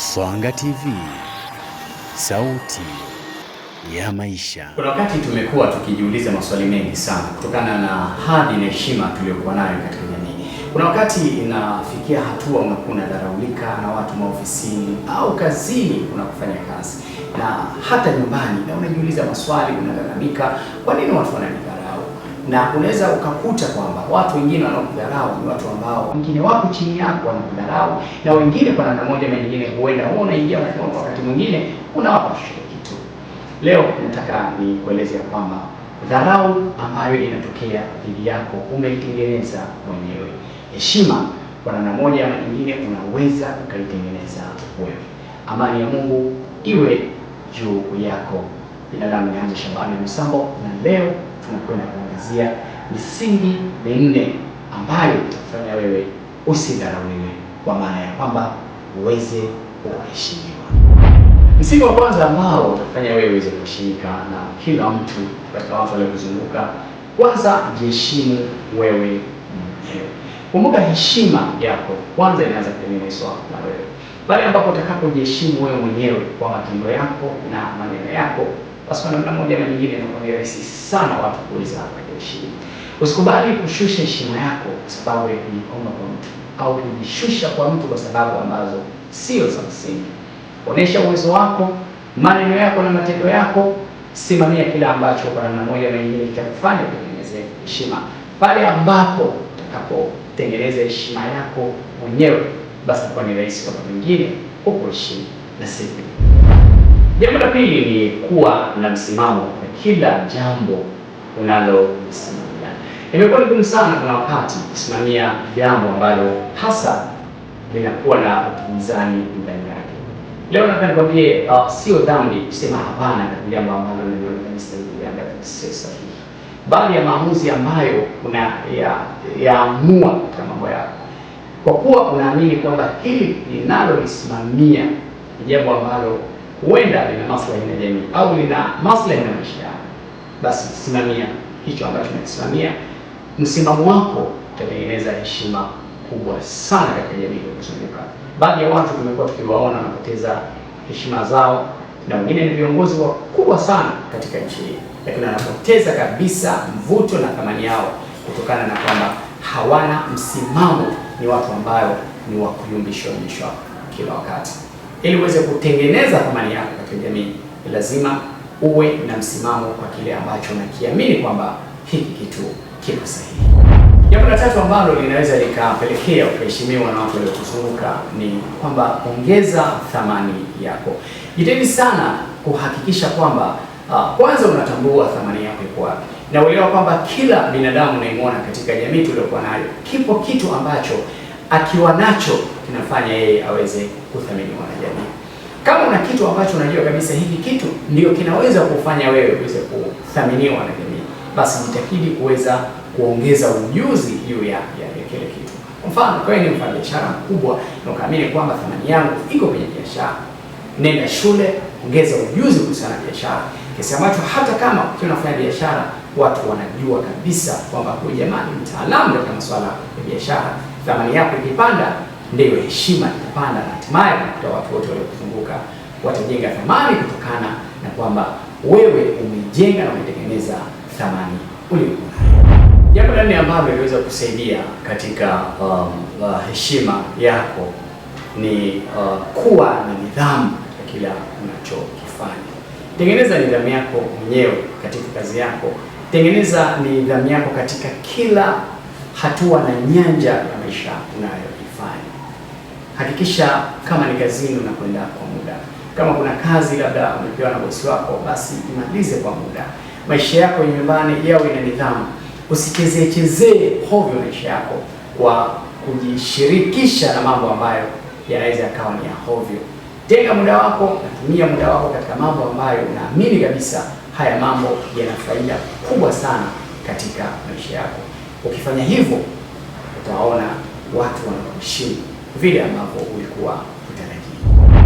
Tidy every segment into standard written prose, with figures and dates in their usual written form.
Swanga TV, sauti ya maisha. Kuna wakati tumekuwa tukijiuliza maswali mengi sana kutokana na hadhi na heshima tuliyokuwa nayo katika jamii. Kuna wakati inafikia hatua unakuwa unadharaulika na watu maofisini au kazini unakofanya kazi na hata nyumbani, na unajiuliza maswali, unalalamika, kwa nini watu wananidharau? Na unaweza ukakuta kwamba watu wengine wanaokudharau ni watu ambao wengine wako chini yako wanakudharau, na wengine kwa namna moja na nyingine, huenda wewe unaingia mfano, wakati mwingine unawapa chochote kitu. Leo nataka nikueleze ya kwamba dharau ambayo inatokea dhidi yako umeitengeneza mwenyewe. Heshima kwa namna moja ama nyingine unaweza ukaitengeneza wewe. Amani ya Mungu iwe juu yako. Jina langu ni Hamza Shabani Msambo, na leo tunakwenda kuangazia misingi minne ambayo itakufanya wewe usidharauliwe, kwa maana ya kwamba uweze kuheshimiwa. Msingi wa kwanza ambao utakufanya wewe uweze kuheshimika na kila mtu katika watu waliokuzunguka, kwanza jiheshimu wewe mwenyewe. Kumbuka, heshima yako kwanza inaanza kutengenezwa na wewe. Pale ambapo utakapojiheshimu wewe mwenyewe kwa matendo yako na maneno yako, basi kwa namna moja na nyingine inakuwa ni rahisi sana watu kuweza kuheshimu. Usikubali kushusha heshima yako kwa sababu ya kujikomba kwa mtu au kujishusha kwa mtu kwa sababu ambazo sio za msingi. Onesha uwezo wako, maneno yako na matendo yako. Simamia kila ambacho kwa namna moja na nyingine kitakufanya utengeneze heshima. Pale ambapo utakapotengeneza heshima yako mwenyewe, basi itakuwa ni rahisi kwa wengine kukuheshimu na si. Jambo la pili ni kuwa na msimamo kwa kila jambo unalosimamia. Imekuwa ni gumu sana kuna wakati kusimamia jambo ambalo hasa linakuwa na upinzani ndani yake. Leo nataka nikwambie, sio dhambi kusema hapana katika jambo ambalo unaliona kabisa sio sahihi. Baadhi ya maamuzi ambayo unayaamua katika mambo yako, kwa kuwa unaamini kwamba hili linalolisimamia ni jambo ambalo huenda lina maslahi na jamii au lina maslahi na maisha yako, basi simamia hicho ambacho unakisimamia. Msimamo wako utatengeneza heshima kubwa sana katika jamii iliyokuzunguka. Baadhi ya watu tumekuwa tukiwaona wanapoteza heshima zao, na wengine ni viongozi wakubwa sana katika nchi hii, lakini wanapoteza kabisa mvuto na thamani yao kutokana na kwamba hawana msimamo. Ni watu ambayo ni wa kuyumbishwa yumbishwa kila wakati. Ili uweze kutengeneza thamani yako katika jamii, ni lazima uwe na msimamo kwa kile ambacho unakiamini kwamba hiki kitu kiko sahihi. Jambo la tatu ambalo linaweza likapelekea ukaheshimiwa na watu waliokuzunguka ni kwamba ongeza thamani yako. Jitahidi sana kuhakikisha kwamba kwanza unatambua thamani yako iko wapi, na uelewa kwamba kila binadamu unayemwona katika jamii tuliyokuwa nayo, kipo kitu ambacho akiwa nacho kinafanya yeye aweze kuthaminiwa na jamii. Kama una kitu ambacho unajua kabisa hiki kitu ndio kinaweza kufanya wewe uweze kuthaminiwa na jamii, basi jitahidi kuweza kuongeza ujuzi juu ya kile kitu. Kwa mfano, kwa ni mfanyabiashara mkubwa na ukaamini kwamba thamani yangu iko kwenye biashara, nenda shule, ongeza ujuzi kuhusiana na biashara, kiasi ambacho hata kama ukiwa unafanya biashara watu wanajua kabisa kwamba huyu jamaa ni mtaalamu katika masuala ya biashara. Thamani yako ikipanda, ndiyo heshima itapanda, na hatimaye unakuta watu wote waliokuzunguka watajenga thamani kutokana na kwamba wewe umejenga na umetengeneza thamani uliyokuwa nayo. Jambo la nne ambalo linaweza kusaidia katika heshima yako ni kuwa na nidhamu katika kila unachokifanya. Tengeneza nidhamu yako mwenyewe katika kazi yako, tengeneza nidhamu yako katika kila hatua na nyanja ya maisha unayoifanya. Hakikisha kama ni kazini unakwenda kwa muda, kama kuna kazi labda umepewa na bosi wako, basi imalize kwa muda. Maisha yako nyumbani yawe na nidhamu. Usichezee chezee hovyo maisha yako kwa kujishirikisha na mambo ambayo yanaweza yakawa ni ya hovyo. Tenga muda wako na tumia muda wako katika mambo ambayo unaamini kabisa haya mambo yana faida kubwa sana katika maisha yako. Ukifanya hivyo, utaona watu wanakuheshimu vile ambavyo ulikuwa hutarajii.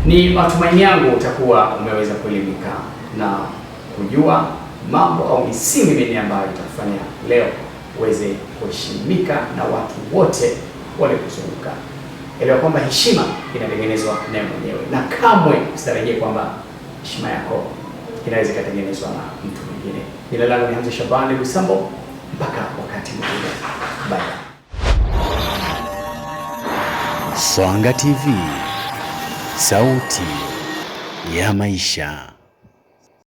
Ni matumaini yangu utakuwa umeweza kuelimika na kujua mambo au misingi minne ambayo itakufanya leo uweze kuheshimika na watu wote waliokuzunguka. Elewa kwamba heshima inatengenezwa nawe mwenyewe, na kamwe usitarajie kwamba heshima yako inaweza ikatengenezwa na mtu mwingine. Jina langu ni Hamza Shabani Lusambo, mpaka wakati mwingine, bye. Swanga TV, sauti ya maisha.